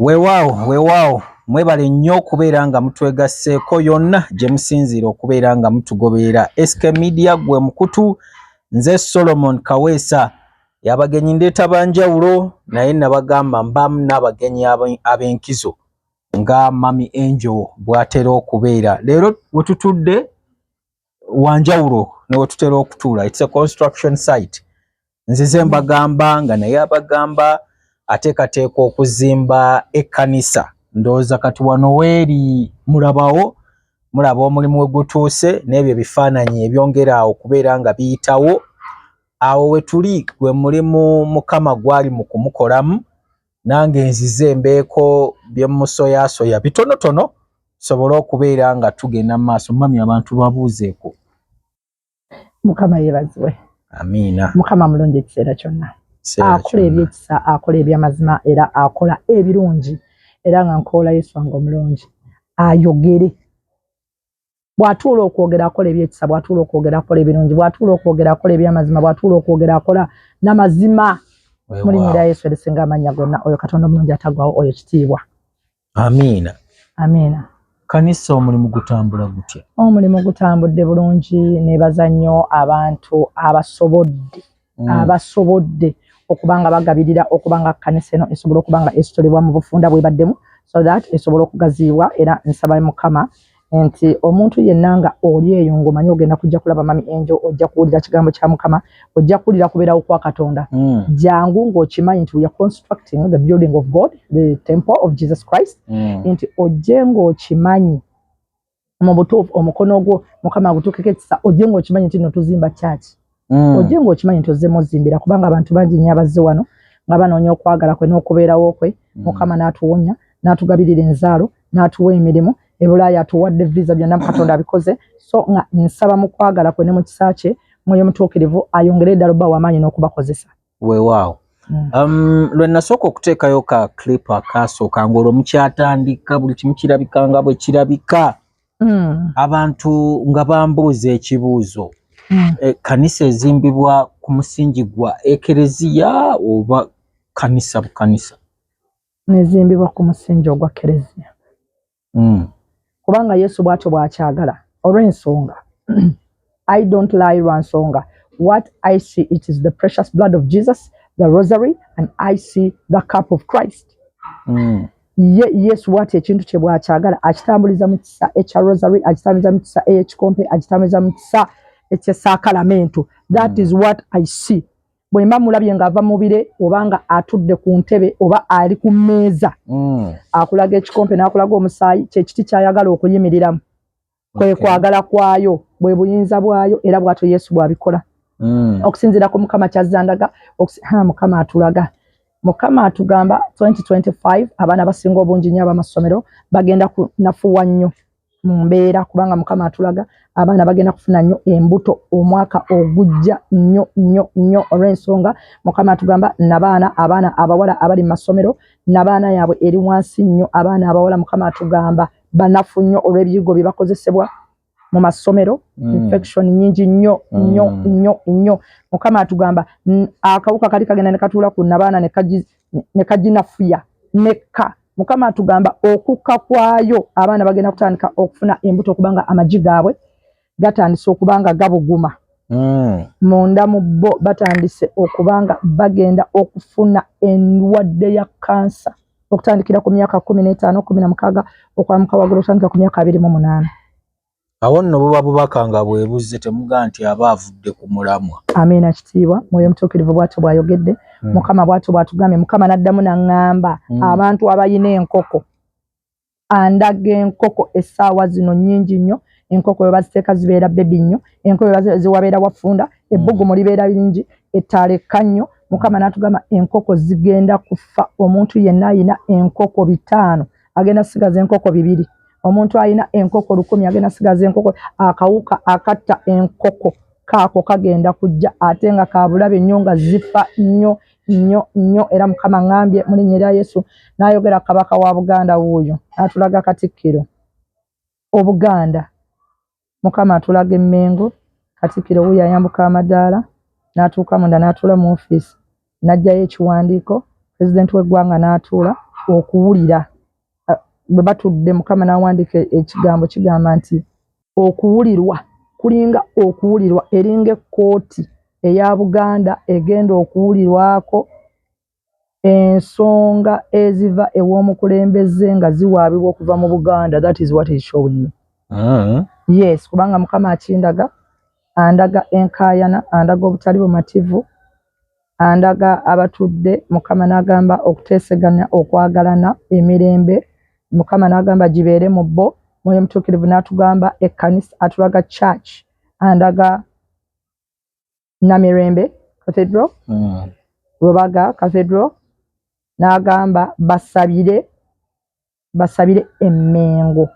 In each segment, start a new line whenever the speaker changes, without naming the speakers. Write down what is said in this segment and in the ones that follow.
Weewaawo, weewaawo, mwebale nnyo okubeera nga mutwegasseeko yonna gye musinziira okubeera nga mutugoberera. SK Media gwe mukutu, nze Solomon Kaweesa. Abagenyi ndeeta banjawulo, naye nabagamba mbaamu n'abagenyi ab'enkizo nga Mummy Angel bw'atera okubeera. Leero we tutudde wanjawulo ne we tutera okutuula. It's a construction site. Nzize mbagamba nga naye abagamba ateekateeka okuzimba ekkanisa. Ndowooza kati wano weeri mulabawo, mulaba omulimu we gutuuse n'ebyo ebifaananyi ebyongera awo okubeera nga biyitawo. Awo we tuli gwe mulimu Mukama gwali mu kumukolamu, nange nzize mbeeko bye mmusoyaasoya bitonotono tusobole okubeera nga tugenda mu maaso. Mummy, abantu babuuzeeko.
Mukama yeebazibwe.
Amiina.
Mukama mulungi ekiseera kyonna.
Kiseera
akola
kyonna.
Ebyekisa, akola ebyamazima, era akola ebirungi, era nga nkoola Yesu wange omulungi ayogere. Bw'atuula okwogera akola ebyekisa, bw'atuula okwogera akola ebirungi, bw'atuula okwogera akola ebyamazima, bw'atuula okwogera akola n'amazima. Mu linnya lya Yesu erisinga amannya gonna, oyo Katonda omulungi ataggwawo, oyo kitiibwa.
Amiina.
Amiina.
Kanisa omulimu gutambula gutya?
Omulimu gutambudde bulungi. Neebaza nnyo abantu abasobodde abasobodde okuba nga bagabirira okuba nga kkanisa eno esobola okuba nga esitolebwa mu bufunda bwebaddemu so that esobola okugaziibwa. Era nsaba Mukama nti omuntu yenna nga oli eyo ng'omanyi ogenda kujja kulaba Mummy Angel, ojja kuwulira kigambo kya Mukama, ojja kuwulira kubeerawo kwa Katonda, jangu ng'okimanyi nti we are constructing the building of God, the temple of Jesus Christ, nti ojje ng'okimanyi mu butuufu omukono gwo Mukama agutuukeko ekisa, ojje ng'okimanyi nti nno tuzimba church, ojje ng'okimanyi nti ozze muzimbira, kubanga abantu bangi nnyo abazze wano nga banoonya okwagala kwe n'okubeerawo kwe. Mukama n'atuwonya, n'atugabirira enzaalo, n'atuwa emirimu ebulaaya, atuwadde visa, byonna Katonda abikoze. So nga nsaba mu kwagala kwe ne mu kisa kye, Mwoyo Mutuukirivu ayongere eddala obba w'amaanyi n'okubakozesa.
Weewaawo. Lwe nasooka okuteekayo ka clip akaasooka ng'olwo mukyatandika, buli kimu kirabika nga bwe kirabika, abantu nga bambuuza ekibuuzo, kanisa ezimbibwa ku musingi gwa ekereziya oba kanisa bukanisa?
Nezimbibwa ku musingi ogwa kereziya, kubanga Yesu bw'atyo bw'akyagala. Olw'ensonga, I don't lie, lwa nsonga what I see, it is the precious blood of Jesus, the rosary, and I see the cup of Christ. Ye Yesu bw'atyo ekintu kye bw'akyagala akitambuliza mu kisa ekya rosary, akitambuliza mu kisa ey'ekikompe, akitambuliza mu kisa ekyesaakalamentu. That is what I see. Bwe mba mulabye ng'ava mu bire oba nga atudde ku ntebe oba ali ku mmeeza, akulaga ekikompe n'akulaga omusaayi, kyekiti kyayagala okuyimiriramu, kwe kwagala kwayo, bwe buyinza bwayo, era bw'atyo Yesu bw'abikola. Okusinziira ku Mukama kyazandaga, Mukama atulaga, Mukama atugamba 2025 abaana abasinga obungi nnyo ab'amasomero bagenda kunafuwa nnyo mu mbeera, kubanga Mukama atulaga abaana bagenda kufuna nnyo embuto omwaka ogujja nnyo nnyo nnyo. Olw'ensonga Mukama atugamba nabaana, abaana abawala abali mu masomero, nabaana yaabwe eri wansi nnyo. Abaana abawala Mukama atugamba banafu nnyo olw'ebiyigo bye bakozesebwa mu masomero. Infection nyingi nnyo nnyo nnyo nnyo. Mukama atugamba akawuka kali kagenda ne katuula ku nabaana ne kaginafuya nekka. Mukama atugamba okukka kwayo abaana bagenda kutandika okufuna embuto, kubanga amagi gaabwe gatandise okuba nga gabuguma munda mu bo, batandise okuba nga bagenda okufuna endwadde ya kansa okutandikira ku myaka 15, 16, okwamuka waggulu okutandika ku myaka 28.
Awo nno buba bubaka nga bwebuzze, temugaa nti aba avudde ku mulamwa.
Amiina. Kitiibwa Mwoyo Mutuukirivu, bw'atyo bw'ayogedde. Mukama bw'atyo bw'atugambye. Mukama n'addamu n'aŋŋamba abantu abayina enkoko, andaga enkoko essaawa zino nnyingi nnyo. Enkoko we baziteeka zibeera baby nnyo, enkoko we ziwabeera wafunda, ebbugumu libeera lingi, ettaala ekka nnyo. Mukama n'atugamba enkoko zigenda kufa. Omuntu yenna ayina enkoko 5 agenda sigaza enkoko 2. Omuntu ayina enkoko 1000 agenda sigaza enkoko. Akawuka akatta enkoko kaako kagenda kujja, ate nga kabulabe nnyo, nga zifa nnyo nnyo nnyo. Era Mukama ŋŋambye mu linnya erya Yesu, n'ayogera Kabaka wa Buganda wuuyo n'atulaga Katikkiro Obuganda. Mukama atulaga Emmengo, Katikkiro wuuyo ayambuka amadaala n'atuuka munda n'atuula mu ofiisi n'aggyayo ekiwandiiko, pulezidenti w'eggwanga n'atuula. Okuwulira bwe batudde, Mukama n'awandiika ekigambo kigamba nti okuwulirwa kulinga okuwulirwa eringa ekkooti eya Buganda egenda okuwulirwako ensonga eziva ew'omukulembeze nga ziwaabibwa okuva mu Buganda. That is what is showing me. Yes, kubanga Mukama akindaga, andaga enkaayana, andaga obutali bumativu, andaga abatudde. Mukama n'agamba okuteeseganya, okwagalana, emirembe, Mukama n'agamba gibeere mu bo. Mwoyo Mutuukirivu n'atugamba ekkanisa, atulaga church, andaga Namirembe Cathedral, Rubaga Cathedral. N'agamba basabire, basabire Emmengo.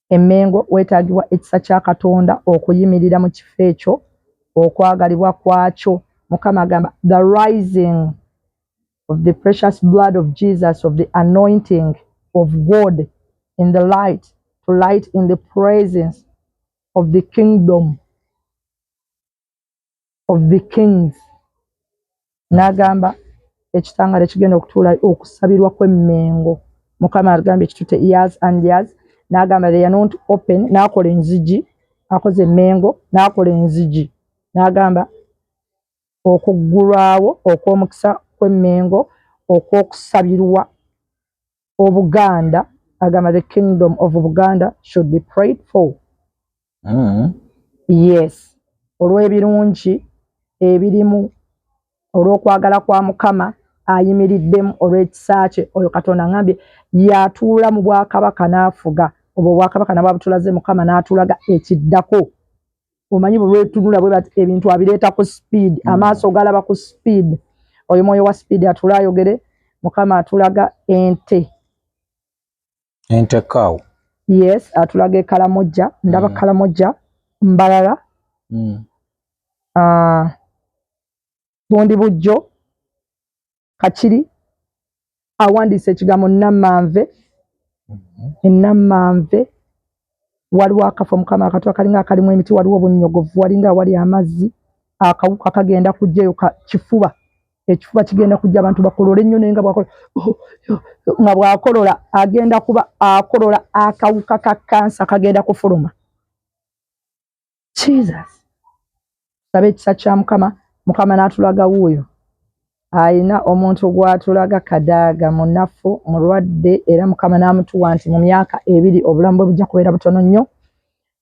Emmengo weetaagibwa ekisa kya Katonda okuyimirira mu kifo ekyo, okwagalibwa kwakyo. Mukama agamba the rising of the precious blood of Jesus, of the anointing of God in the light, to light in the presence of the kingdom of the kings. N'agamba ekitangala ekigenda okutuula okusabirwa kw'Emmengo. Mukama agambye ekitute years and years. N'agamba they are not open. N'akola enzigi, akoze Emmengo, n'akola enzigi, n'agamba okuggulwawo okw'omukisa kw'Emmengo okw'okusabirwa Obuganda. Agamba the kingdom of Buganda should be prayed for. Yes, olw'ebirungi ebirimu, olw'okwagala kwa Mukama ayimiriddemu, olw'ekisa kye. Oyo Katonda ngambye yatuula mu bwakabaka n'afuga obwo obwakabaka nabwabutulaze. Mukama n'atulaga ekiddako. Omanyi bwe lwetunula bwe bati, ebintu abireeta ku speed. Amaaso galaba ku speed. Oyo mwoyo wa speed atula ayogere. Mukama atulaga ente.
Ente cow.
Yes, atulaga Ekalamojja, ndaba Kalamojja, Mbalala, bundi bujjo Kakiri. Awandiise ekigambo Nammanve. Enammanve waliwo akafo Mukama akatwa kalinga akalimu emiti, waliwo obunnyogovu, walinga awali amazzi. Akawuka kagenda kujjayo kifuba, ekifuba kigenda kujja, abantu bakolole nnyo, naye nga nga bwakolola agenda kuba akolola akawuka ka kansa kagenda kufuluma. Jesus, saba ekisa kya Mukama. Mukama n'atulaga wuuyo ayina omuntu gw'atulaga Kadaaga, munafu, mulwadde, era Mukama n'amutuwa nti mu myaka 2 obulamu bwe bujja kubeera butono nnyo.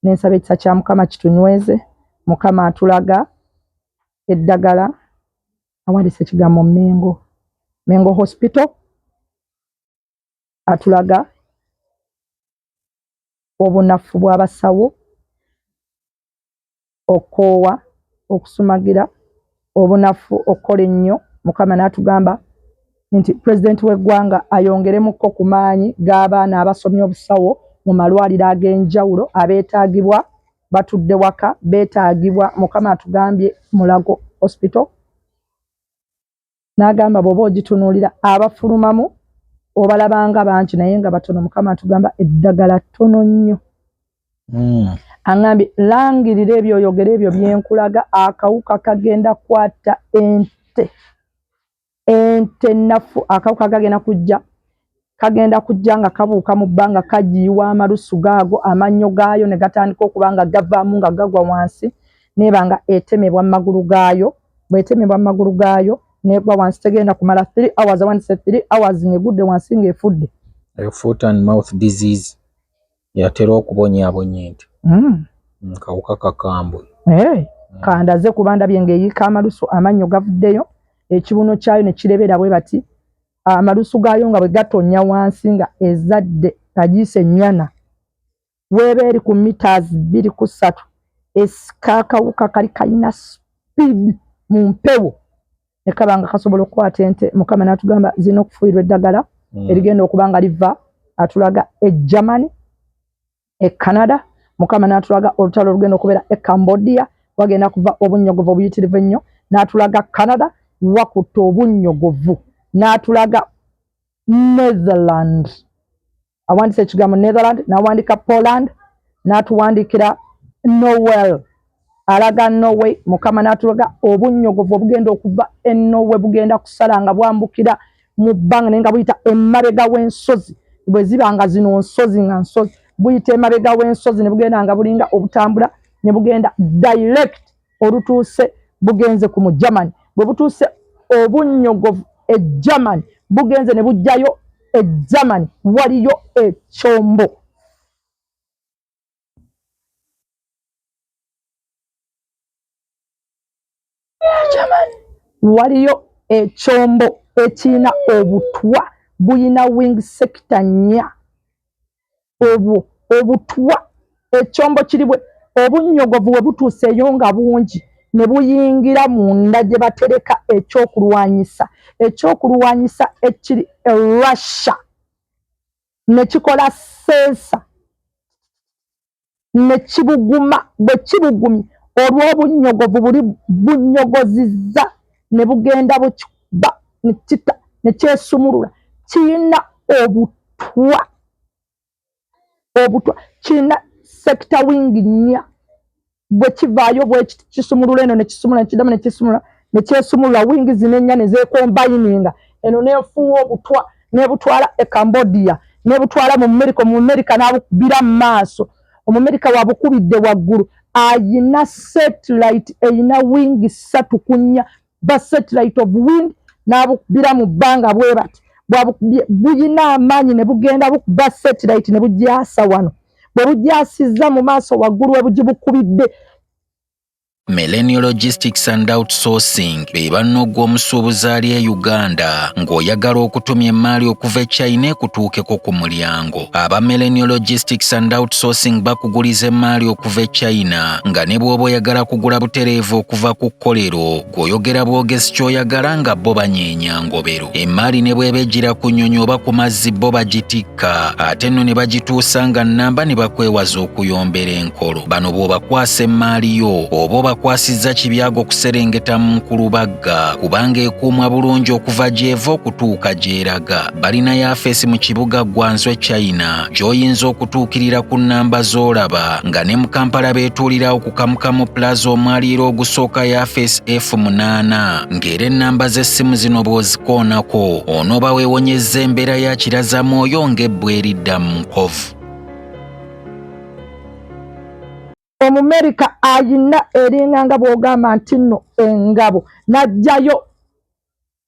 Nensaba ekisa kya Mukama kitunyweze. Mukama atulaga eddagala, awandiisa ekigambo Mengo, Mengo Hospital. Atulaga obunafu bw'abasawo, okukoowa, okusumagira, obunafu, okukola ennyo. Mukama n'atugamba nti pulezidenti w'eggwanga ayongeremukko ku maanyi g'abaana abasomye obusawo mu malwaliro ag'enjawulo abeetaagibwa, batudde waka, beetaagibwa. Mukama atugambye Mulago Hospital, n'agamba bw'oba ogitunuulira abafulumamu obalabanga bangi naye nga batono. Mukama atugamba eddagala ttono nnyo. Aŋŋambye langirira ebyo, oyogere ebyo byenkulaga. Akawuka kagenda kwata ente, ente nnafu. Akawuka kagenda kujja nga kabuuka mu bbanga, kagiyiwa amalusu gaago, amannyo gaayo ne gatandika okuba nga gavaamu nga gagwa wansi, neeba nga etemebwa mu magulu gaayo. Bw'etemebwa mu magulu gaayo negwa wansi, tegenda kumala 3 hours, awandise 3 hours ng'egudde wansi ng'efudde.
Eyo foot and mouth disease yatera okubonyaabonya ente. Kawuka kakambwe.
Hey, kandaze kuba ndabye ng'eyiika amalusu, amannyo gavuddeyo, ekibuno kyayo ne kirebera bwe bati, amalusu gaayo nga bwe gatonnya wansi nga ezadde agiise ennyana. Weeba eri ku meters 2 ku 3, esika akawuka kali kalina speed mu mpewo ne kaba nga kasobola okukwata ente. Mukama n'atugamba zirina okufuuyirwa eddagala erigenda okuba nga liva, atulaga e Germany, e Canada. Mukama n'atulaga olutalo olugenda okubeera e Cambodia, wagenda kuva obunnyogovu obuyitirivu ennyo. N'atulaga Canada wakutta obunnyogovu. N'atulaga Netherland, awandisa ekigambo Netherland, n'awandika Poland, n'atuwandikira Norway, alaga Norway. Mukama n'atulaga obunnyogovu obugenda okuva e Norway bugenda kusala nga bwambukira mu bbanga naye nga buyita emabega w'ensozi bwe ziba nga zino nsozi nga nsozi buyita emabega w'ensozi ne bugenda nga bulinga obutambula ne bugenda direct olutuuse bugenze ku mu Germany bwe butuuse obunnyogovu e Germany bugenze ne bujjayo e Germany waliyo ekyombo Germany waliyo ekyombo ekirina obutwa buyina wing sector nnya obwo obutwa ekyombo kiri bwe obunnyogovu bwe butuuseeyo nga bungi ne buyingira munda gye batereka ekyokulwanyisa ekyokulwanyisa ekiri e Russia ne kikola sensa ne kibuguma bwe kibugumye olw'obunnyogovu buli bunnyogozizza ne bugenda bukikuba ne kita ne kyesumulula kirina obutwa obutwa kirina sector wing nnya bwe kivaayo bwe kisumulula eno ne kisumulula ne kiddamu ne kisumulula ne kyesumulula wingi zino ennya ne zeekombayininga eno n'efuuwa obutwa n'ebutwala e Cambodia n'ebutwala mu Amerika Omumerika n'abukubira mu maaso Omumerika wabukubidde waggulu ayina satellite eyina wingi ssatu ku nnya ba satellite of wind n'abukubira mu bbanga bwe bati bwabukubye buyina amaanyi ne bugenda bukuba satellite ne bugyasa wano bwe bugyasizza mu maaso waggulu we bugibukubidde.
Millennial Logistics and Outsourcing be banno gw'omusuubuzi ali e Uganda ng'oyagala okutumya emmaali okuva e China ekutuukeko ku mulyango. Aba Millennial Logistics and Outsourcing bakuguliza emmaali okuva e China nga ne bw'oba oyagala kugula butereevu okuva ku kkolero gw'oyogera bwogezi ky'oyagala nga bo banyeenya ngobero. Emmaali ne bw'eba ejjira ku nnyonyi oba ku mazzi bo bagitikka ate nno ne bagituusa nga nnamba ne bakwewaza okuyombera enkolo. Bano bw'obakwasa emmaali yo oba obakwasizza kibyago kuserengeta mu nkulubagga kubanga ekuumwa bulungi okuva gy'eva okutuuka gy'eraga. Balina yafeesi mu kibuga Guangzhou China gy'oyinza okutuukirira ku nnamba z'olaba nga ne mu Kampala beetuulirawo ku Kamukamu Plaza omwaliiro ogusooka yafeesi F8 ng'era ennamba z'essimu zino bw'ozikoonako onooba weewonyezza embeera ya kirazamwoyo ng'ebbwa eridda mu nkovu.
Omumerika ayina eringa nga bw'ogamba nti nno engabo n'aggyayo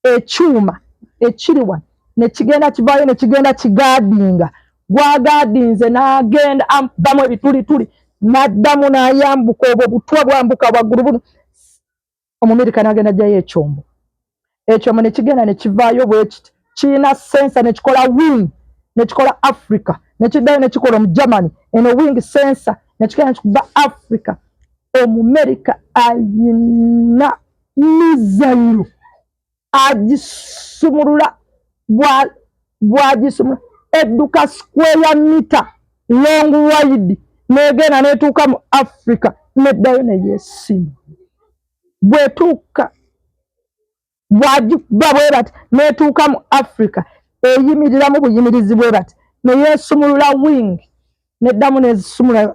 ekyuma ekiri wano ne kigenda kivaayo ne kigenda kigaadinga gwagaadinze n'agenda abamu ebitulituli n'addamu n'ayambuka obwo butwa bwambuka waggulu buno Omumerika n'agenda ajjayo ekyombo ekyombo ne kigenda ne kivaayo bwe kiti kirina sensa ne kikola wing ne kikola Africa ne kiddayo ne kikola omu Germany eno wing sensa ne kigenda ne kikuba Africa. Omumerika ayina mizayiro agisumulula bwagisumulula edduka square mita long wide negenda netuuka mu Africa neddayo neyesimu bwetuuka bwagikuba bwe bati netuuka mu Africa eyimiriramu buyimirizi bwe bati neyesumulula wing neddamu nezisumula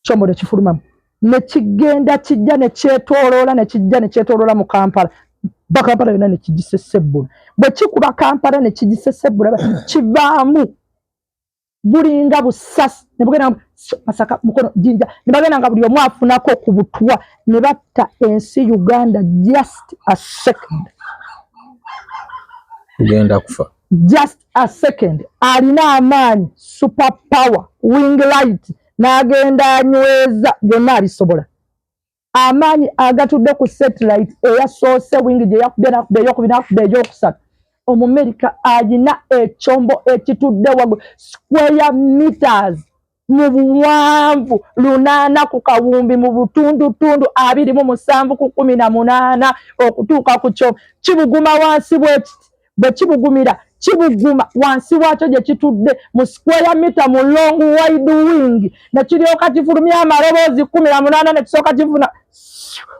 kyombo ne kifulumamu ne kigenda kijja ne kyetooloola ne kijja ne kyetooloola mu Kampala ba Kampala yonna ne kigisesebbula bwe kikuba Kampala ne kigisesebbula kivaamu bulinga busasi ne bugenda Masaka Mukono Jinja ne bagenda nga buli omu afunako ku butwa ne batta ensi Uganda just a second
tugenda kufa
just a second alina amaanyi super power wing light n'agenda anyweza byonna abisobola amaanyi agatudde ku satellite eyasoose wingi gye yakubye nakuba eyokubiri nakuba eyokusatu Omumerika alina ekyombo ekitudde waggulu square meters mu buwanvu 800 ku kawumbi mu butundutundu 27 ku 18 okutuuka ku kyombo kibuguma wansi bwekiti bwe kibugumira kibuguma wansi waakyo gye kitudde mu square meter mu long wide wing ne kiryoka kifulumya amaloboozi 18 ne kisooka kifuna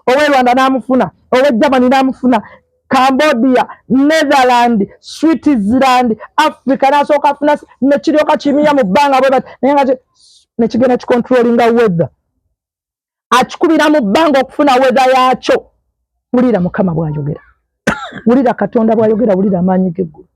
ow'e Rwanda n'amufuna ow'e Germany n'amufuna Cambodia, Netherland, Switzerland, Africa n'asooka afuna ne kiryoka kiyimiya mu bbanga bwe bati naye nga ne kigenda kicontrollinga weather akikubira mu bbanga okufuna weather yaakyo. Wulira Mukama bw'ayogera. Wulira Katonda bw'ayogera, wulira amaanyi g'eggulu.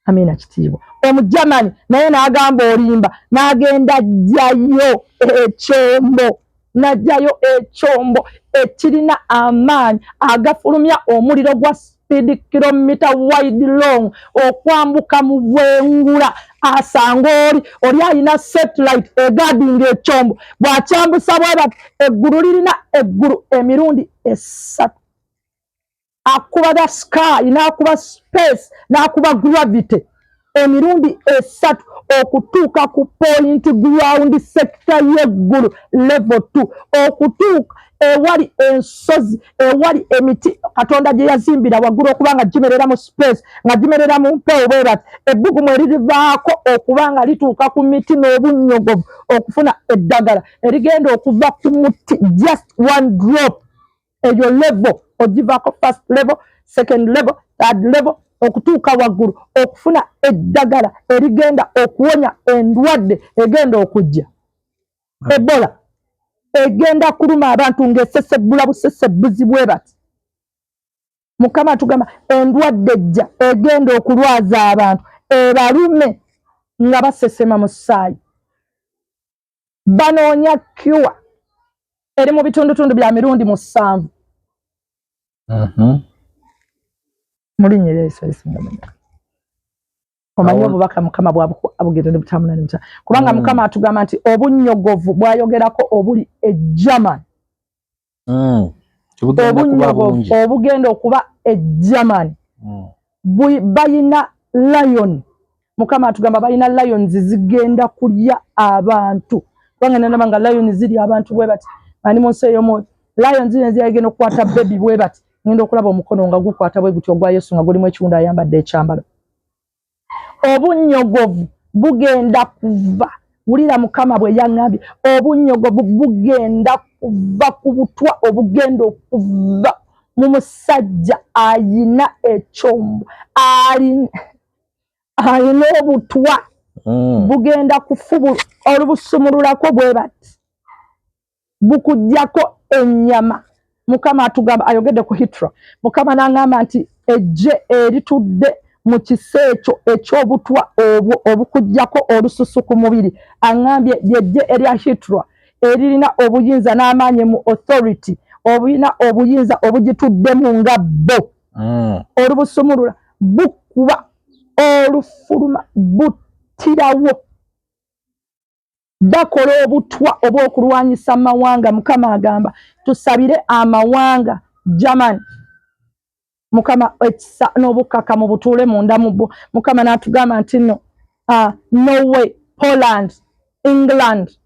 Amiina, kitiibwa. Omujamani naye n'agamba olimba, n'agenda ajjayo ekyombo, n'ajjayo ekyombo ekirina amaanyi agafulumya omuliro gwa speed kilomita wide long okwambuka mu bwengula, asanga oli alina satellite eguidinga ekyombo. Bw'akyambusa bwe bati, eggulu lirina eggulu emirundi 3. Akuba the sky, n'akuba space, n'akuba gravity emirundi 3 okutuuka ku point ground sector y'eggulu level 2, okutuuka ewali ensozi, ewali emiti Katonda gye yazimbira waggulu okuba nga gimerera mu space, nga gimerera mu mpewo bwe bati. Ebbugumu eririvaako okuba nga lituuka ku miti n'obunnyogovu okufuna eddagala erigenda okuva ku muti, just one drop. Eyo level ogivaako, first level, second level, third level, okutuuka waggulu okufuna eddagala erigenda okuwonya endwadde egenda okujja. Ebola egenda kuluma abantu ng'esesebbula busesebbuzi bwe bati. Mukama tugamba endwadde ejja egenda okulwaza abantu, ebalume nga basesema mu ssaayi. Banoonya cure eri mu bitundutundu bya mirundi 7. Mu linnya erya Yesu erisinga munna. Omanyi obubaka Mukama bwabugenda ne butambula ne butambula, kubanga Mukama atugamba nti obunnyogovu bw'ayogerako obuli e German,
Tebugenda kuba
obunnyogovu
bungi.
obugenda okuba e German, bayina lion. Mukama atugamba balina lions zigenda kulya abantu, kubanga nalaba nga lion ziri abantu bwe bati. Ani mu nsi ey'omwoyo, lion zino zigenda okukwata baby bwe bati. Ngenda okulaba omukono nga gukwata bwe guti ogwa Yesu nga gulimu ekiwundu, ayambadde ekyambalo. Obunnyogovu bugenda kuva, wulira Mukama bwe yaŋŋambye, obunnyogovu bugenda kuva ku butwa obugenda okuva mu musajja ayina ekyombo, ayina obutwa. Bugenda kufubu olubusumululako bwe bati, bukuggyako ennyama. Mukama atugamba ayogedde ku Hitler. Mukama n'aŋŋamba nti ejje eritudde mu kisa ekyo eky'obutwa obwo obukuggyako olususu ku mubiri, aŋŋambye lyejje erya Hitler eririna obuyinza n'amaanyi mu authority, obulina obuyinza obugituddemu nga bo. Olubusumulula bukuba olufuluma, buttirawo. Bakola obutwa obw'okulwanyisa amawanga. Mukama agamba tusabire amawanga German. Mukama ekisa n'obukkakkamu butuule munda mu bo. Mukama n'atugamba nti nno Norway, Poland, England,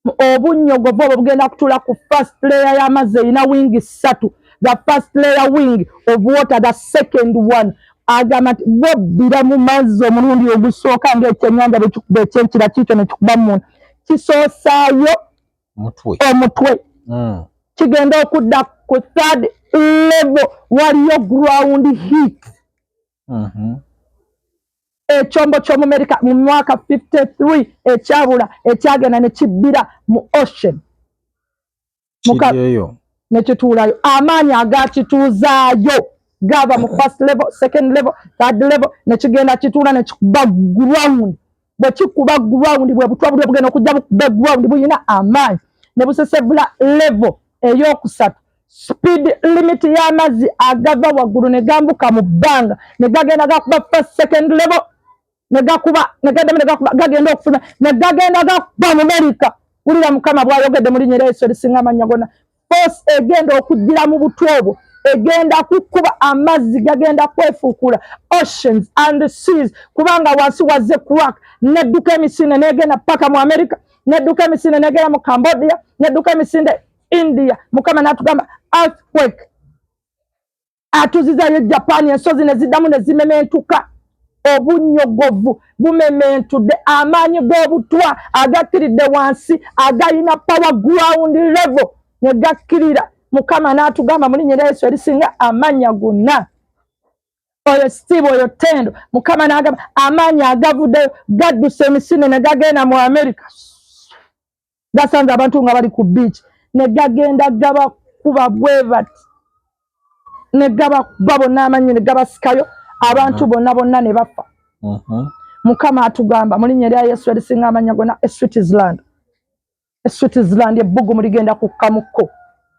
obunnyogovu obwo bugenda kutuula ku first layer y'amazzi erina wing 3, the first layer wing of water, the second one. Agamba nti bwobbira mu mazzi omulundi ogusooka, ng'ekyennyanja bwe kikuba ekyenkira kiikyo ne kikuba munda, kisoosaayo
mutwe.
Omutwe. Kigenda okudda ku third level, waliyo ground heat. Ekyombo ky'Omumerika mu mwaka 53 ekyabula, ekyagenda ne kibbira mu ocean
Kiriyo.
Ne kituulayo. Amaanyi agakituuzaayo gava mu first level, second level, third level, ne kigenda kituula ne kikuba ground. Bwe kikuba ground, bwe butwa buli obugenda okujja bukuba ground, bulina amaanyi ne busesebula level eyokusatu. Speed limit y'amazzi agava waggulu ne gambuka mu bbanga ne gagenda gakuba first, second level, ne gakuba, ne gaddamu ne gakuba, gagenda okufuna ne gagenda gakuba mu Amerika. Wulira Mukama bw'ayogedde mu linnya erya Yesu erisinga amannya gonna. Force egenda okujjira mu butwa obwo egenda kukuba amazzi, gagenda kwefuukula oceans and seas, kubanga wansi wazze crack, nedduka emisinde negenda paka mu America, nedduka emisinde negenda mu Cambodia, nedduka emisinde India. Mukama n'atugamba earthquake atuzizayo Japan, ensozi ne ziddamu ne zimementuka. Obunnyogovu bumementudde amaanyi g'obutwa agakkiridde wansi, agayina power ground level ne gakkirira. Mukama n'atugamba mu linnya erya Yesu erisinga amannya gonna, oyo steve, oyo tendo. Mukama n'agamba amaanyi agavuddeyo gaddusa emisinde ne gagenda mu America, gasanze abantu nga bali ku beach, ne gagenda gabakuba bwe bati. Ne gabakuba bonna amannyo ne gabasikayo abantu bonna bonna ne bafa. Mukama atugamba mu linnya erya Yesu erisinga amannya gonna, e Switzerland, e Switzerland ebbugumu ligenda kukkamukko.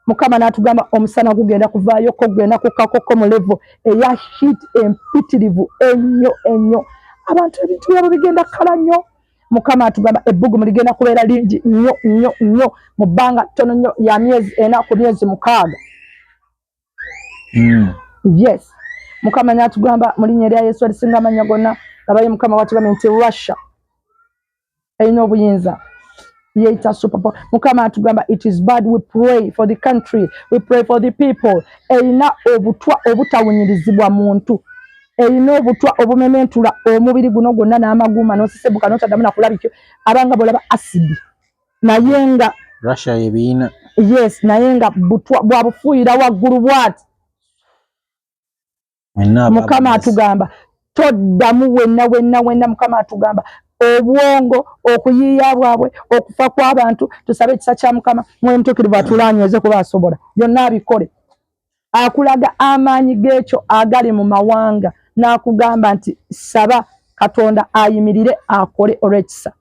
Mukama n'atugamba omusana gugenda kuvaayoko, gugenda kukkakoko mu level eya heat empitirivu ennyo ennyo. Abantu ebintu byabwe bigenda kukala nnyo. Mukama atugamba ebbugumu ligenda kubeera lingi nnyo nnyo nnyo mu bbanga ttono nnyo ya myezi 4 ku myezi 6. Yes, Mukama n'atugamba mu linnya erya Yesu erisinga amannya gonna. Labayo, Mukama watugambye nti Russia erina obuyinza, yeyita super. Mukama atugamba it is bad. We pray for the country, we pray for the people. Erina obutwa obutawunyirizibwa muntu, erina obutwa obumementula omubiri guno gwonna n'amagumba n'osesebuka n'otaddamu nakulabika, abanga bolaba acid, naye nga
Russia ebiina.
Yes, naye nga butwa bwabufuuyira waggulu bwati. Mukama atugamba toddamu wenna wenna wenna. Mukama atugamba obwongo, okuyiiya bwabwe, okufa kw'abantu. Tusabe ekisa kya Mukama. Mwoyo Mutuukirivu atulanyweze, kuba asobola byonna abikole. Akulaga amaanyi g'ekyo agali mu mawanga n'akugamba nti saba Katonda ayimirire akole olw'ekisa.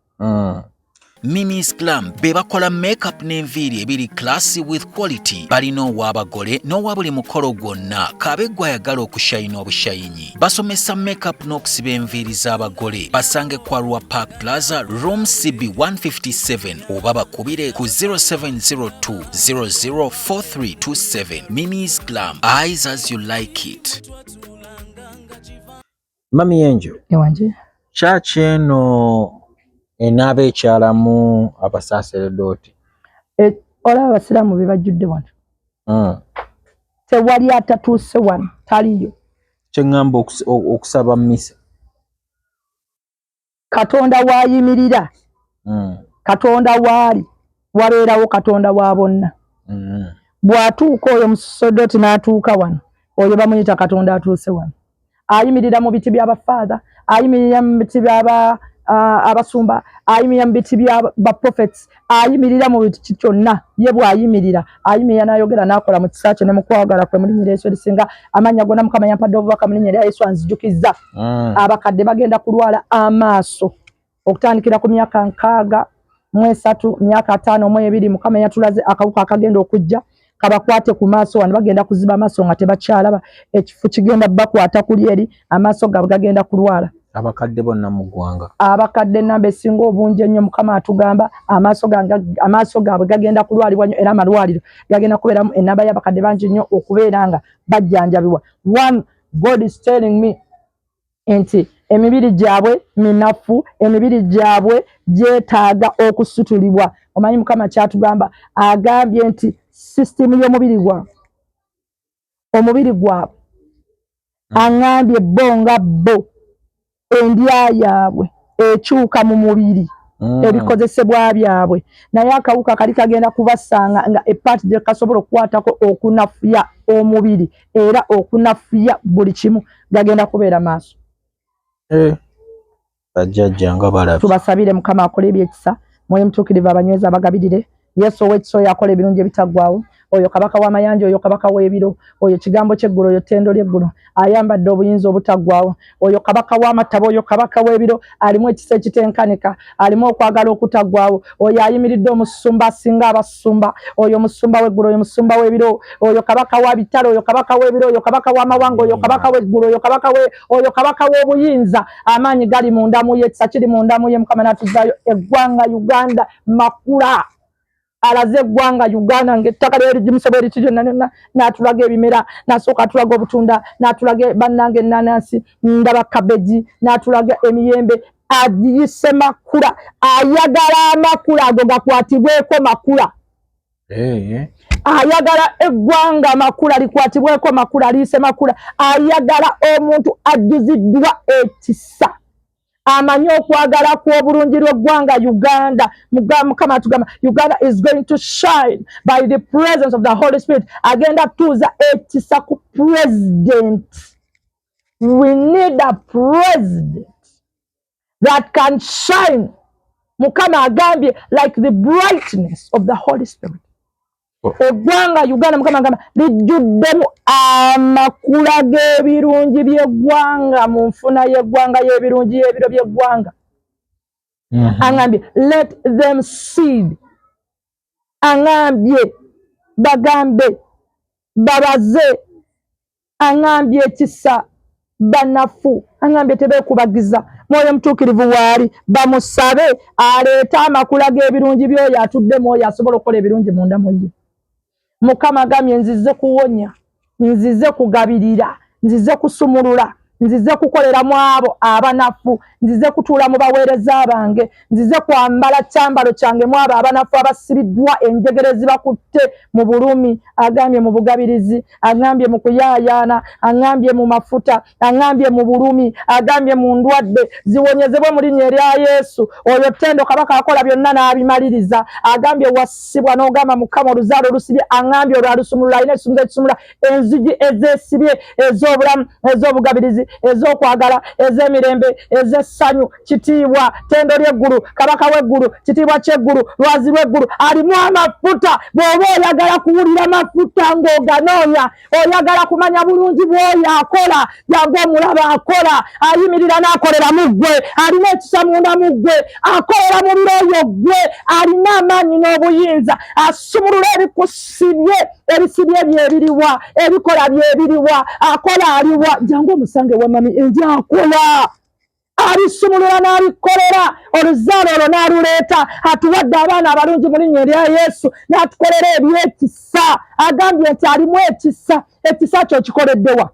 Mimis Glam be bakola makeup n'enviiri ebiri classy with quality. Balina ow'abagole n'owa buli mukolo gwonna, kaabe gwe ayagala okushayina obushayinyi. Basomesa makeup n'okusiba enviiri z'abagole. Basange Kwarua Park Plaza, room CB 157, oba bakubire ku 0702 004327. Mimis Glam, eyes as you like it.
Mami Enjo,
ewanje.
Church eno enaaba ekyalamu abasaaseredooti?
E, olaba abasiraamu be bajjudde wano. Tewali atatuuse wano, taliyo.
Kyeŋŋamba okusaba misa.
Katonda waayimirira, Katonda waali wabeerawo, Katonda wa bonna. Bw'atuuka oyo musosodooti n'atuuka wano, oyo bamuyita Katonda atuuse wano. Ayimirira mu biti by'abafaatha, ayimirira mu biti by'aba abasumba, ayimirira mu biti bya prophets, ayimirira mu biti kyonna. Ye bw'ayimirira, ayimirira n'ayogera n'akola mu kisa kye ne mu kwagala kwe, mu linnya erya Yesu erisinga amannya gonna. Mukama yampadde obubaka mu linnya erya Yesu, anzijukizza. Abakadde bagenda kulwala amaaso okutandikira ku myaka 63, myaka 52. Mukama yatulaze akawuka akagenda okujja kabakwate ku maaso wano. Bagenda kuziba amaaso nga tebakyalaba. Ekifu kigenda bakwata kuli eri, amaaso gaabwe gagenda kulwala.
Abakadde bonna mu ggwanga?
Abakadde namba esinga obungi ennyo. Mukama atugamba amaaso gaabwe gagenda kulwalibwa nnyo, era amalwaliro gagenda kubeeramu enamba y'abakadde bangi nnyo okubeera nga bajjanjabibwa. One, God is telling me nti emibiri gyabwe minafu, emibiri gyabwe gyetaaga okusutulibwa. Omanyi Mukama kyatugamba, agambye nti sisitimu y'omubiri gwabwe, omubiri gwabwe, aŋŋambye bo nga bo endya yaabwe ekyuka mu mubiri, ebikozesebwa byabwe, naye akawuka kali kagenda kubasanga nga epaati gye kasobola okukwatako okunafuya omubiri era okunafuya buli kimu gagenda kubeera maaso.
Eh, bajjajja nga balabye.
Tubasabire Mukama akole ebyekisa, Mwoyo Mutuukirivu abanyweza, abagabirire. Yesu ow'ekisa oyo akola ebirungi ebitaggwawo, oyo kabaka w'amayanja, oyo kabaka w'ebiro, oyo kigambo ky'eggulu, oyo ttendo ly'eggulu, ayambadde obuyinza obutaggwawo, oyo kabaka w'amataba, oyo kabaka w'ebiro, alimu ekisa ekitenkanika, alimu okwagala okutaggwawo, oyo ayimiridde, omusumba asinga abasumba, oyo musumba w'eggulu, oyo musumba w'ebiro, oyo kabaka wa bitale, oyo kabaka w'ebiro, oyo kabaka w'amawanga, oyo kabaka w'eggulu, oyo kabaka we, oyo kabaka w'obuyinza. Amaanyi gali munda mu ye, ekisa kiri munda mu ye. Mukama n'atuzaayo eggwanga Uganda makula. Alaze eggwanga Uganda ng'ettaka lyerigimusaba eriti lyonna lyonna, n'atulaga ebimera. N'asooka atulaga obutunda, n'atulaga bannange enanansi, ndaba kabeji, n'atulaga emiyembe. Agiyise makula, ayagala amakula ago gakwatibweko makula. Ayagala eggwanga makula likwatibweko makula, aliyise makula. Ayagala omuntu ajjuziddwa ekisa, amanyi okwagala kw'obulungi lw'eggwanga Uganda. Mukama atugamba Uganda is going to shine by the presence of the Holy Spirit. Agenda tuuza ekisa ku president. We need a president that can shine. Mukama agambye like the brightness of the Holy Spirit. Eggwanga Uganda, Mukama agamba, lijjuddemu amakula g'ebirungi by'eggwanga mu nfuna y'eggwanga, y'ebirungi y'ebiro by'eggwanga. Aŋambye, "Let them seed." Aŋambye bagambe babaze. Aŋambye ekisa banafu. Aŋambye tebeekubagiza. Mwoyo Mutuukirivu waali, bamusabe aleete amakula g'ebirungi by'oyo atudde mu oyo asobola okukola ebirungi munda mu ye. Mukama agambye, nzize kuwonya, nzize kugabirira, nzize kusumulula, nzize kukolera mu abo abanafu, nzize kutuula mu baweereza bange, nzize kwambala kyambalo kyange mu abo abanafu abasibiddwa enjegere zibakutte mu bulumi. Agambye mu bugabirizi, agambye mu kuyaayaana, agambye mu mafuta, agambye mu bulumi, agambye mu ndwadde ziwonyezebwe mu linnya erya Yesu. Oyo ttendo Kabaka akola byonna n'abimaliriza. Agambye wasibwa n'ogamba, Mukama, oluzaalo olusibye. Aŋambye olwo alusumulula, alina ekisumuzo ekisumula enzigi ezeesibye, ez'obulamu, ez'obugabirizi, ez'okwagala, ez'emirembe, ez'essanyu. Kitiibwa tendo ly'eggulu, Kabaka w'eggulu, kitiibwa ky'eggulu, lwazi lw'eggulu, alimu amafuta. Bw'oba oyagala kuwulira mafuta ng'oganoonya, oyagala kumanya bulungi bw'oyo akola, jangu omulaba akola. Ayimirira n'akolera mu ggwe, alina ekisa munda mu ggwe, akolera mu biro oyo ggwe, alina amaanyi n'obuyinza, asumulula ebikusibye. Ebisibye byebiriwa? Ebikola byebiriwa? Akola aliwa? Jangu omusange wamami enji akola, abisumulula n'abikolera oluzaalo olwo n'aluleeta. Atuwadde abaana abalungi mu linnya erya Yesu, n'atukolera ebyekisa. Agambye nti alimu ekisa. Ekisa kyo okikoleddewa?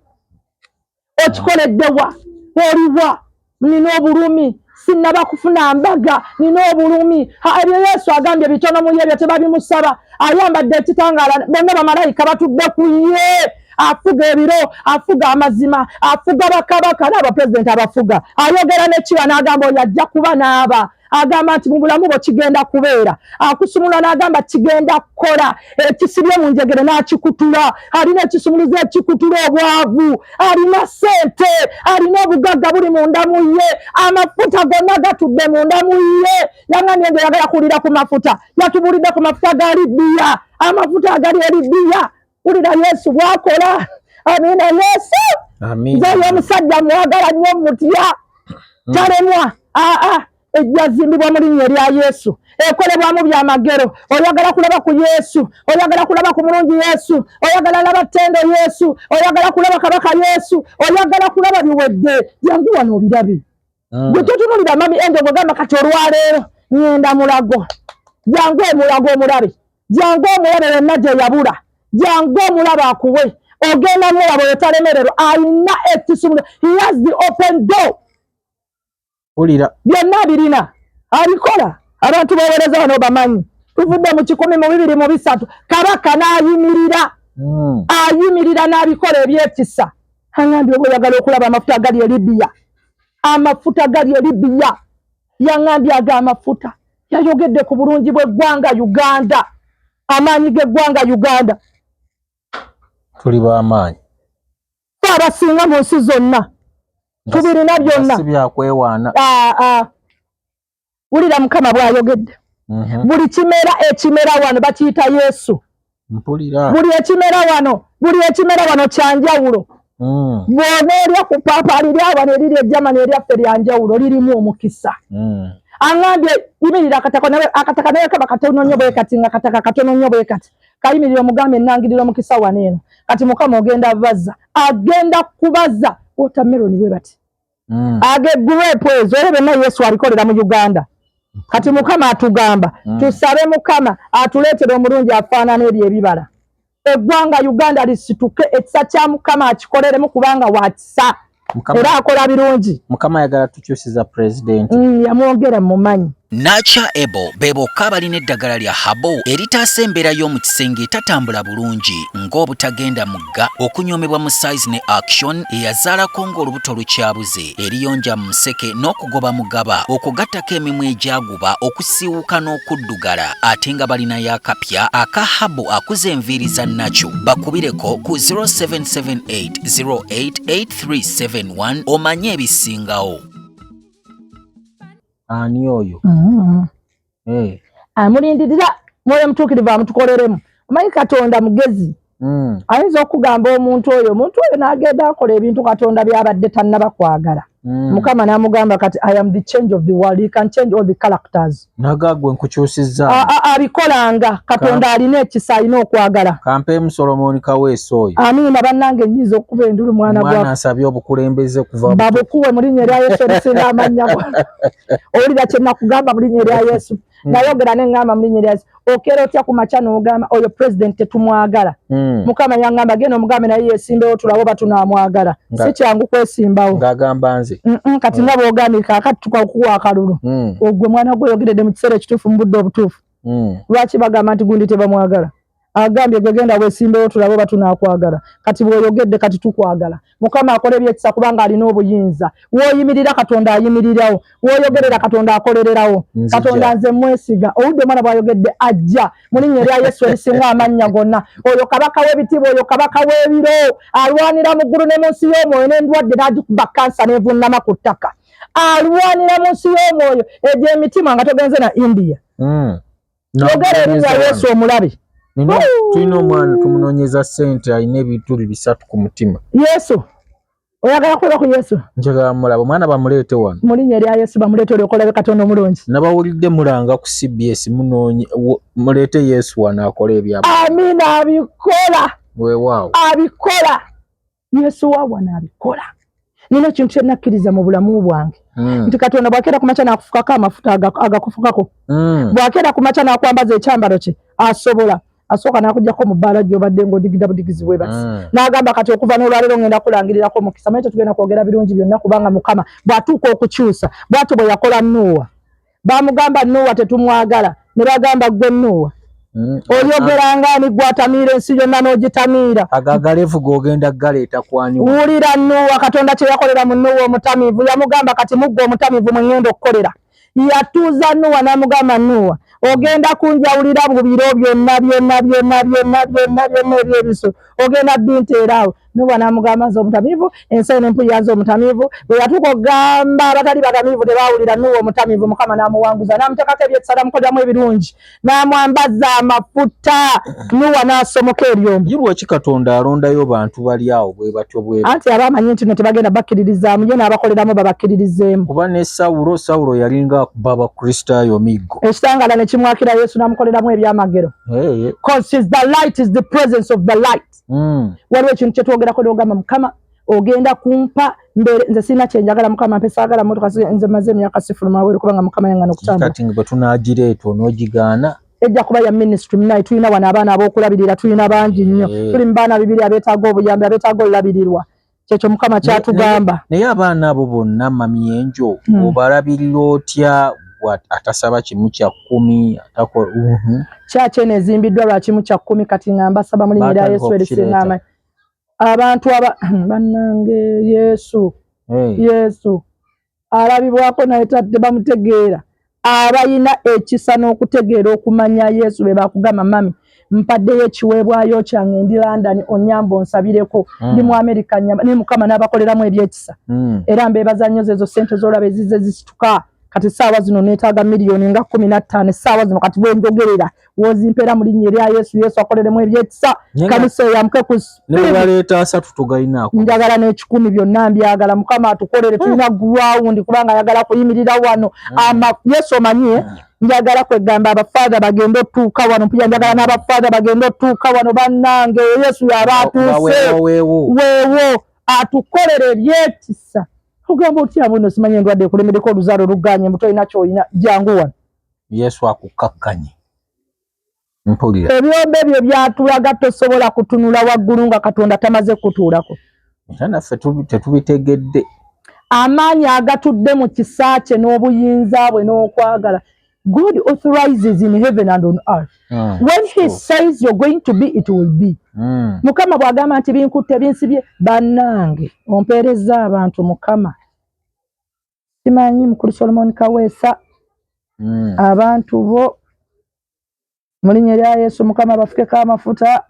Okikoleddewa? Oliwa? Nina obulumi, sinnaba kufuna mbaga, nina obulumi. Ebyo Yesu agambye bitono mu ebyo tebabimusaba. Ayambadde ekitangaala, bonna bamalayika batudde ku ye. Afuga ebiro, afuga amazima, afuga bakabaka n'abapulezidenti abafuga. Ayogera nekiba n'agamba oyo ajja kuba n'aba agamba nti mu bulamu bwo kigenda kubeera. Akusumulula n'agamba kigenda kukola. Ekisibye mu njegere n'akikutula. Alina ekisumuluzo ekikutula obwavu. Alina ssente, alina obugagga buli munda mu ye. Amafuta gonna gatudde munda mu ye. Yaŋŋambye nti oyagala kuwulira ku mafuta, yatubuulidde ku mafuta ga Libiya, amafuta agali e Libiya. Wulira Yesu bwakola. Amiina. Yesu, nze oyo omusajja mwagala nnyo, mutya. Talemwa. Aa ejjazimbibwa mu linnya erya Yesu, ekolebwamu byamagero. Oyagala kulaba ku Yesu, oyagala kulaba ku mulungi Yesu, oyagala laba ttendo Yesu, oyagala kulaba Kabaka Yesu, oyagala kulaba biwedde, jangu wano obirabe. Gwe totunulira Mami Angel gwegamba kati olwaleero ŋŋenda Mulago. Jangu emulago omulabe, jangu omulabe yonna gye yabula, jangu omulaba akuwe. Ogenda mulaba oyo talemererwa, alina ekisumuluzo. He has the open door.
Wulira.
Byonna birina, abikola. Abantu baweereza wano bamanyi tuvudde mu 1023, Kabaka n'ayimirira. Ayimirira n'abikola ebyekisa. Aŋambye oba oyagala okulaba amafuta agali e Libiya, amafuta gali e Libiya. Yaŋambye ago amafuta. Yayogedde ku bulungi bw'eggwanga Uganda, amaanyi g'eggwanga Uganda.
Tuli b'amaanyi.
Fe abasinga mu nsi zonna, tubirina byonna.
Si byakwewaana.
Ah, ah. Wulira Mukama bw'ayogedde. Buli kimera ekimera wano bakiyita Yesu.
Mpulira.
Buli ekimera wano, buli ekimera wano kyanjawulo. Bw'oba olya ku paapaali lya wano eriri e Germany, eryaffe lyanjawulo, lirimu omukisa. Aŋambye yimirira akataka nawe, akataka nawe kaba katono nnyo bwe kati, nga kataka katono nnyo bwe kati. Kayimirira omugambe, ennangirira omukisa wano eno. Kati Mukama ogenda baza, agenda kubaza watermelon bwe bati. Age grape ezo, era byonna Yesu abikolera mu Uganda. Kati Mukama atugamba tusabe Mukama atuleetere omulungi afaanana ebyo ebibala, eggwanga Uganda lisituke. Ekisa kya Mukama akikoleremu, kubanga wa kisa.
Mukama,
era akola birungi.
Mukama ayagala tukyusiza pulezidenti.
Yamwogera mumanyi.
Nacha Ebo be bokka abalina eddagala lya herbal eritaasa embeera y'omu kisenge etatambula bulungi, ng'obutagenda mugga, okunyoomebwa mu size ne action, eyazaalako ng'olubuto lukyabuze, eriyonja mu museke n'okugoba mugaba, okugattako emimwa egyaguba, okusiiwuuka n'okuddugala. Ate nga balinayo akapya aka herbal akuza enviiri za nakyo. Bakubireko ku 0778 088371 omanye ebisingawo.
Ani oyo?
Amulindirira Mwoyo Mutuukirivu amutukoleremu. Omanyi Katonda mugezi. Ayinza okugamba omuntu oyo, omuntu oyo n'agenda akola ebintu Katonda by'abadde tannaba kwagala. Mukama n'amugamba kati I am the change of the world, he can change all the characters.
Nagagwe nkukyusizza.
Abikolanga. Katonda alina ekisa, alina okwagala.
Kampeemu Solomon Kaweesa oyo.
Amiina. Bannange, nnyinza okuba endulu, mwana
gwa asabye obukulembeze kuva
babukuwe mu linnya erya Yesu erisinga amannya. Owulira kye nakugamba mu linnya erya Yesu? Nayogera ne ŋŋamba mu linnya erya Yesu, okeera otya ku makya n'ogamba oyo president tetumwagala? Mukama yaŋŋamba genda omugambe naye yeesimbewo tulabe oba tunaamwagala. Si kyangu kwesimbawo.
Ng'agamba nze.
Kati nga bw'ogambye kaakati tukakuwa akalulu, ogwe mwana gwe oyogeredde mu kiseera ekituufu, mu budde obutuufu. Lwaki bagamba nti gundi tebamwagala? Agambye gwe genda weesimbewo tulabe oba tunaakwagala. Kati bw'oyogedde, kati tukwagala. Mukama akola ebyekisa kubanga alina obuyinza. W'oyimirira Katonda ayimirirawo, w'oyogerera Katonda akolererawo. Katonda nze mwesiga. Owudde omwana bw'ayogedde, ajja mu linnya erya Yesu erisinga amannya gonna. Oyo kabaka w'ebitiibwa, oyo kabaka w'ebiro, alwanira mu ggulu ne mu nsi y'omwoyo, n'endwadde n'agikuba kansa n'evunnama ku ttaka. Alwanira mu nsi y'omwoyo egyo emitima nga togenze na India. Yogera erinnya Yesu omulabe.
Tulina omwana tumunoonyeza ssente, alina ebituli 3 ku mutima.
Yesu, oyagala kulaba ku Yesu?
Njagala mulaba, omwana bamuleete wano.
Mu linnya erya Yesu bamuleete, olyoka olabe Katonda omulungi.
Nabawulidde mulanga ku CBS, munoonye muleete Yesu wano akole ebyama.
Amiina, abikola.
Weewaawo.
Abikola. Yesu wa wano abikola. Nina ekintu kyenakkiriza mu bulamu bwange nti Katonda bwakeera ku makya n'akufukako amafuta agakufukako, bwakeera ku makya n'akwambaza ekyambalo kye, asobola asooka n'akugjako mu bbaala gy'obadde ng'odigida budigizi bwe bati, n'agamba kati okuva n'olwaleero ngenda kulangirirako omukisa. Manyi tetugenda kwogera birungi byonna, kubanga Mukama bw'atuuka okukyusa, bw'atyo bwe yakola Nuuwa. Bamugamba Nuuwa tetumwagala, ne bagamba gwe Nuuwa oyogeranga ani, gwatamiira ensi yonna n'ogitamiira.
Agagalevu g'ogenda galeeta kwani?
Wulira Nuuwa, Katonda kye yakolera mu Nuuwa omutamiivu. Yamugamba kati mugwe omutamiivu mwe ŋŋenda okukolera. Yatuuza Nuuwa n'amugamba, Nuuwa, ogenda kunjawulira mu biro byonna byonna byonna byonna byonna byonna ebyebisolo, ogenda binteeraawo. Nuuwa n'amugamba nze omutamiivu, ensi eno empuya, nze omutamiivu. Bwe yatuuka okugamba abatali batamiivu tebaawulira. Nuuwa omutamiivu Mukama n'amuwanguza, n'amuteekako ebyekisa, n'amukoleramu ebirungi, n'amwambaza amafuta. Nuuwa n'asomoka ebyombo.
Ye lwaki Katonda alondayo bantu bali awo bwe batyo bwe?
Anti aba amanyi nti no tebagenda bakkiririzaamu, ye n'abakoleramu babakkiririzeemu.
Kuba ne Sawulo, Sawulo yalinga akuba Abakristaayo miggo.
Ekitangala ne kimwakira, Yesu n'amukoleramu ebyamagero. Cause is the light, is the presence of the light. Waliwo ekintu kyetwogerako n'ogamba Mukama ogenda kumpa mbeere nze sirina kyenjagala, Mukama mpe, saagala motoka, nze maze emyaka sifuluma wabweru kubanga Mukama yangana okutambula.
Kati nga bwe tunaagireeta onoogigaana?
Ejja kuba ya ministry munaye. Tulina wano abaana ab'okulabirira, tulina bangi nnyo. Tuli mu baana 2 abeetaaga obuyambi, abeetaaga olulabirirwa. Kyekyo Mukama kyatugamba.
Naye abaana abo bonna, Mami Enjo, obalabirira otya gwe atasaba 1/10 atakola?
Kyaki eno ezimbiddwa lwa 1/10. Kati nga mbasaba mu linnya lya
Baatandika
Yesu erisinga
okukireeta.
amaanyi, abantu aba bannange, Yesu, Yesu alabibwako naye tebamutegeera. Abalina ekisa n'okutegeera okumanya Yesu be bakugamba, mami, mpaddeyo ekiweebwayo kyange, ndi London, onyamba onsabireko, ndi mu America, nyamba. Naye Mukama n'abakoleramu ebyekisa. Era mbeebaza nnyo zezo sente z'olaba ezizze zisituka. Kati saawa zino neetaaga miliyoni nga 15 essaawa zino kati bwenjogerera. Wozimpeera mu linnya erya Yesu, Yesu akoleremu ebyekisa, kanisa eyamuke ku
ne
speed.
Baleeta 30 tugalinaako.
Njagala n'ekikumi, byonna mbyagala. Mukama atukolere. Tulina ground kubanga ayagala kuyimirira wano. Ama Yesu omanye njagala kwegamba abafaatha bagende otuuka wano mpuya, njagala n'abafaatha bagende otuuka wano. Bannange, Yesu yaba atuuse.
Weewo.
Weewo atukolere ebyekisa. Ogamba otya buno simanyi endwadde ekulemeddeko, oluzaalo oluganye mbu tolina kyolina, jangu wano.
Yesu akukakkanye, mpulira.
Ebyombo ebyo byatulaga tosobola kutunula waggulu nga Katonda tamaze kutuulako.
Era naffe tetubitegedde.
Amaanyi agatudde mu kisa kye n'obuyinza bwe n'okwagala. God authorizes in heaven and on earth. When he says you're going to be, it will be. Mukama bw'agamba nti binkutte binsibye, bannange, ompeereza abantu Mukama, simanyi mukulu Solomon Kaweesa, abantu bo mu linnya lya Yesu Mukama bafukeko amafuta.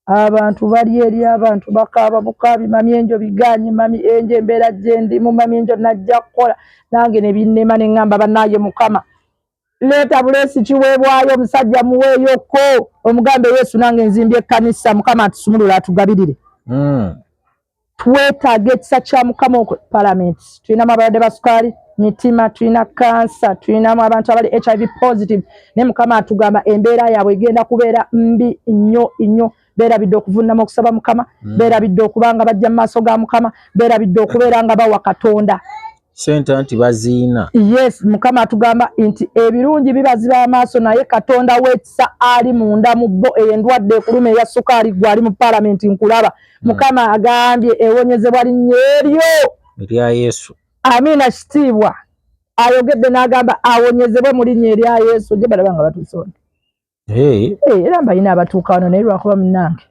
Abantu bali eri, abantu bakaaba bukaabi, mami Enjo biganye, mami Enjo embeera gye ndimu, mami Enjo najja kukola nange ne binnema, ne ŋŋamba bannaaye Mukama. Leeta buleesi kiweebwayo, omusajja muweeyoko, omugambe Yesu nange nzimbye ekkanisa, Mukama atusumulule atugabirire. Twetaaga ekisa kya Mukama. Okwo palamenti tulinamu abalwadde ba sukaali, mitima, tulina kansa, tulinamu abantu abali HIV positive, naye Mukama atugamba embeera yaabwe egenda kubeera mbi nnyo nnyo. Beerabidde okuvunama okusaba Mukama, beerabidde okuba nga bajja mu maaso ga Mukama, beerabidde okubeera nga bawa Katonda
sente nti baziina.
Yes, Mukama atugamba nti ebirungi bibaziba amaaso, naye Katonda w'ekisa ali munda mu bo. Eyo endwadde ekuluma eya sukaali, gwe ali mu palamenti nkulaba, Mukama agambye ewonyezebwa linnya eryo
erya Yesu.
Amiina. Kitiibwa ayogedde n'agamba awonyezebwe mu linnya erya Yesu. Gye balaba nga batuuse wano.
Hey.
Eh, era mbalina abatuuka wano, naye lwakuba munnange.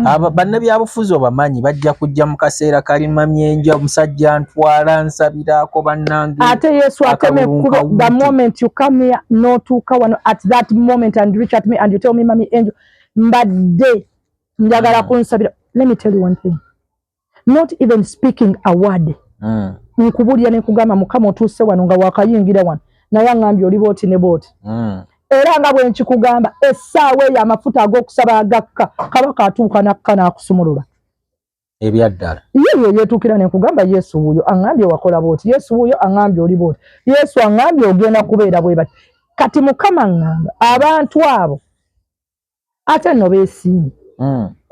Aba bannabyabufuzi obamanyi, bajja kujja mu kaseera kalimamyenja, omusajja ntwala nsabiraako bannange.
Ate Yesu atema
Akalulu
ekkubo. The
nkawuutu.
moment you come here, n'otuuka wano at that moment and reach at me and you tell me, "Mami Angel, mbadde njagala kunsabira," let me tell you one thing, not even speaking a word, nkubulira ne nkugamba, Mukama otuuse wano nga wakayingira wano, naye aŋŋambye oli booti ne booti. Era nga bwe nkikugamba, essaawa eyo amafuta ag'okusaba agakka, kabaka atuuka nakka n'akusumulula.
Ebyaddala.
Ye ye yeetuukira ne nkugamba, Yesu wuuyo aŋŋambye wakola bwoti, Yesu wuuyo aŋŋambye oli bwoti, Yesu aŋŋambye ogenda kubeera bwe bati. Kati Mukama ŋŋamba abantu abo ate nno beesiimye.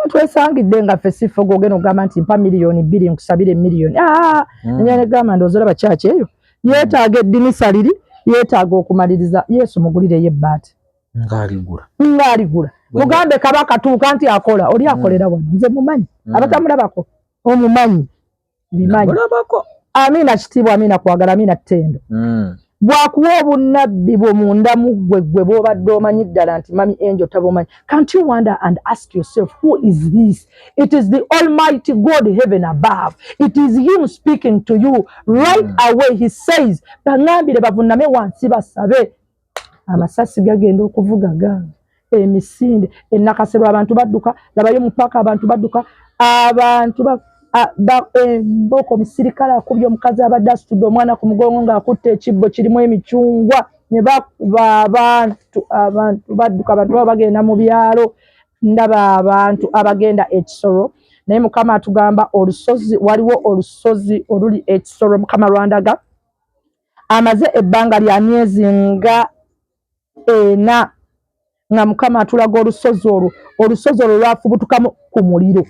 Twesangidde nga ffe siffe gogenda okugamba nti mpa 2 miliyoni nkusabire miliyoni. Aa, negamba ndowooza olaba kyaki eyo yeetaaga eddinisa liri, yeetaaga okumaliriza. Yesu mugulireyo ebbaati.
Ng'aligula.
Ng'aligula. Mugambe kabaka tuuka nti akola oli akolera wano, nze mumanyi. Abatamulabako omumanyi bimanyi.
Namulabako.
Amiina kitiibwa, amiina kwagala, amiina ttendo. Bwakuwa obunnabbi bwo munda mu ggwe, ggwe bw'obadde omanyi ddala nti Mami Angel tabumanyi. Can't you wonder and ask yourself, who is this? It is the Almighty God, heaven above. It is him speaking to you right away. He says, baŋŋambire bavuname wansi basabe. Amasasi gagenda okuvuga gange emisinde enakaserwa, abantu badduka. Labayo mu paaka, abantu badduka, abantu emboko. Omusirikale akubye omukazi abadde asitudde omwana ku mugongo ng'akutte ekibbo kirimu emicungwa, ne bakuba abantu. Abantu badduka, abantu baba bagenda mu byalo. Ndaba abantu abagenda ekisolo, naye Mukama atugamba olusozi, waliwo olusozi oluli ekisolo. Mukama lwandaga amaze ebbanga lya myezi nga 4 nga Mukama atulaga olusozi olwo. Olusozi olwo lwafubutukamu ku muliro.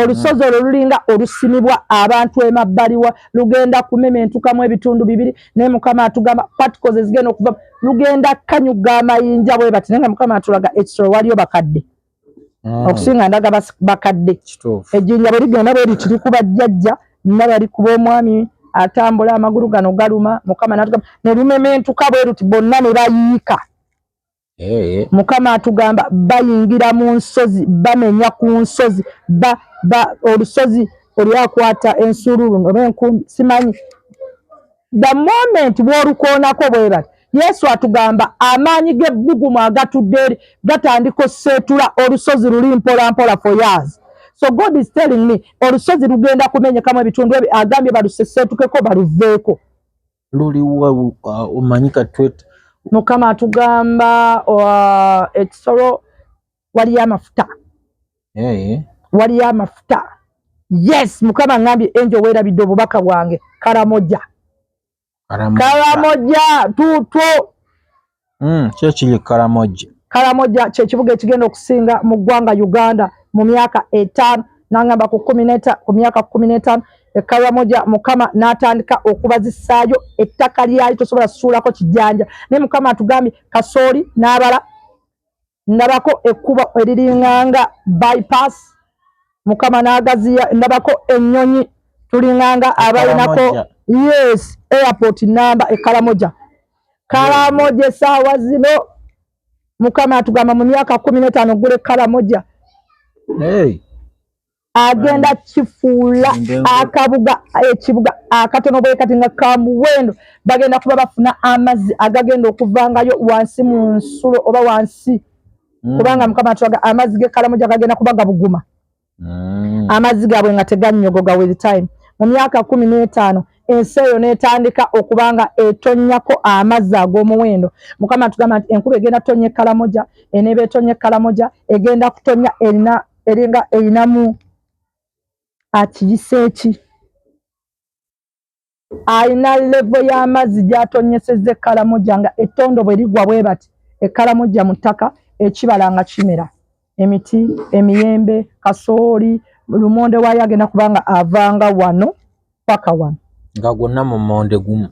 Olusozi olwo lulinga olusimibwa abantu emabbaliwa, lugenda kumementukamu ebitundu bibiri, naye Mukama atugamba particles ezigenda okuva lugenda kanyuga amayinja bwe bati. Naye nga Mukama atulaga ekisolo waliyo bakadde. Okusinga ndaga bakadde. Ejjinja bwe ligenda bwe riti likuba jjajja, ndaba likuba omwami atambula amagulu gano galuma. Mukama natugamba ne lumementuka bwe ruti, bonna ne bayiika. Mukama atugamba bayingira mu nsozi, bamenya ku nsozi, ba olusozi olyakwata ensululu oba enkumbi simanyi. The moment bw'olukoonako bwe bati, Yesu atugamba amaanyi g'ebbugumu agatudde eri gatandika osseetula olusozi luli mpola mpola for years. So God is telling me olusozi lugenda kumenyekamu ebitundu ebyo, agambye baluseseetukeko baluveeko.
Luliwa omanyi katwet?
Mukama atugamba ekisolo waliyo amafuta. Waliyo amafuta. Yes, Mukama ngambye Angel weerabidde obubaka bwange. Karamoja. Karamoja tutwo.
Kyo kiri Karamoja.
Karamoja kyekibuga ekigenda okusinga mu ggwanga Uganda mu myaka 5. Nangamba ku myaka 15 e Karamoja Mukama n'atandika okubazisaayo ettaka lyayo tosobola suulako kijanja. Naye Mukama atugambye kasooli n'abala ndabako ekkubo eriringanga bypass, Mukama n'agaziya. Ndabako ennyonyi, tulinganga abalinako, yes, airport namba e Karamoja. Karamoja essaawa zino Mukama atugamba mu myaka 15 gule Karamoja.
Hey.
Agenda kifuula akabuga, ekibuga akatono bwe kati nga kamuwendo. Bagenda kuba bafuna amazzi agagenda okuvangayo wansi mu nsulo oba wansi, kubanga Mukama atulaga amazzi g'e Karamoja gagenda kuba gabuguma. Amazzi gaabwe nga tegannyogoga with time. Mu myaka 15 Ensi eyo n'etandika okuba nga etonnyako amazzi ag'omuwendo. Mukama atugamba nti enkuba egenda kutonnya ekkalamoja, eneeba etonnya ekkalamoja, egenda kutonnya erina eringa erinamu akiyise eki alina levo y'amazzi gy'atonnyesezza ekkalamoja nga ettondo bwe ligwa bwe bati ekkalamojja mu ttaka ekibala nga kimera emiti emiyembe kasooli lumonde waayo agenda kuba nga avanga wano paka wano
nga gwonna mu monde gumu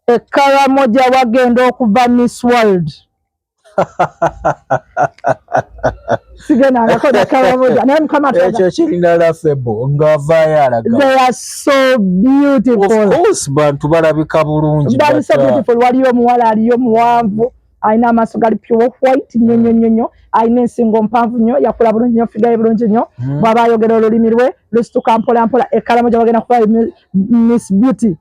ekkalamoja wagenda okuva Miss World sigenda ngakola kalamoja naye mukama
ekyo kirina lafebo ng'avaayo alaga
they are so beautiful
of course bantu balabika bulungi
bali so beautiful waliyo omuwala aliyo muwanvu alina amaaso gali pure white nnyo nnyo nnyo nnyo alina ensingo mpanvu nnyo yakula bulungi nnyo figa ye bulungi nnyo bw'aba ayogera olulimi lwe lusituka mpola mpola ekalamoja bagenda kuba Miss Beauty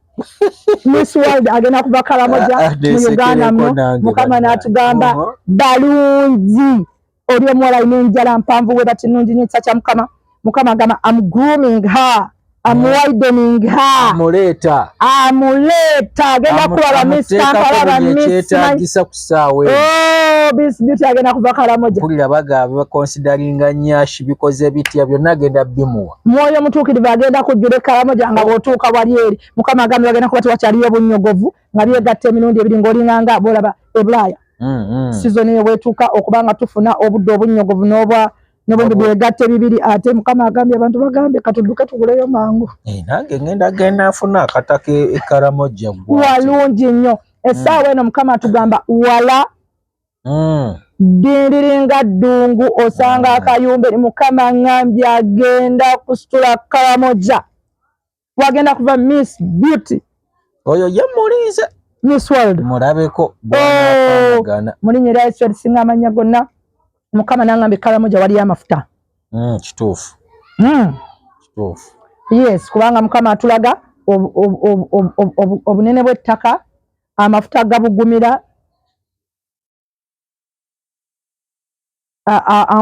Miss World agenda kuva Karamoja
Ah, ah,
mu Uganda
nesekereko
muno
nange
mukama
bannange.
n'atugamba
Uh-huh.
balungi oli omuwala alina enjala mpanvu we bati nnungi nnyo ekisa kya mukama mukama agamba am grooming her am widening her
amuleeta
amuleeta agenda kuba ba Miss Kampala ba
buli
Miss Man-
ekyetaagisa ku ssaawa eno
Oh, Miss Beauty agenda kuva Karamoja
mpulira bagamba bakonsidaringa nyashi bikoze bitya byonna agenda bimuwa
mwoyo mutuukirivu agenda kujjula ekkalamoja nga bw'otuuka wali eri mukama agambye bagenda kuba tewakyaliyo bunnyogovu nga byegatta emirundi ebiri ng'olinganga bw'olaba e Bulaaya sizoni eyo bwetuuka okuba nga tufuna obudde obunnyogovu n'obwa n'obundi bwegatte bibiri ate mukama agambye abantu bagambye katudduke tuguleyo mangu
Eh, nange ngenda genda nfuna akataka ekaramojja gwa
walungi nnyo essaawa eno mukama atugamba wala ddindiringa ddungu osanga akayumba eri mukama ngambye agenda kusitula kalamoja wagenda kuva Miss Beauty
oyo ye mulinze
Miss World
mulabeko bwanafaanagana
mu linnya erya Yesu erisinga amannya gonna mukama nangamba ekalamoja waliyo amafuta
kituufu kituufu
Yes, kubanga mukama atulaga obunene bw'ettaka amafuta gabugumira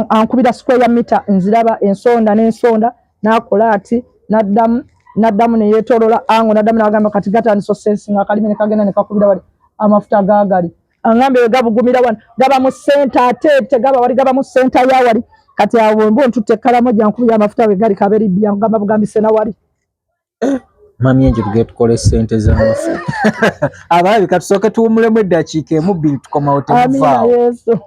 ankubira square meter nziraba ensonda n'ensonda n'akola ati n'addamu n'addamu ne yeetoolola ango n'addamu n'agamba kati gatandise osensinga akalimi ne kagenda ne kakubira wali amafuta gaagali angambe we gabugumira wano gaba mu senta ate tegaba wali gaba mu senta ya wali kati awo mbu ntutte ekkalamoja nkubira amafuta we gali kabe Libya ngamba bugambise na wali
mami enje tugende tukole sente z'amafuta abalabi katusooke tuwummulemu eddakiika emu bbiri tukomawo
amina
temuvaawo
Yesu.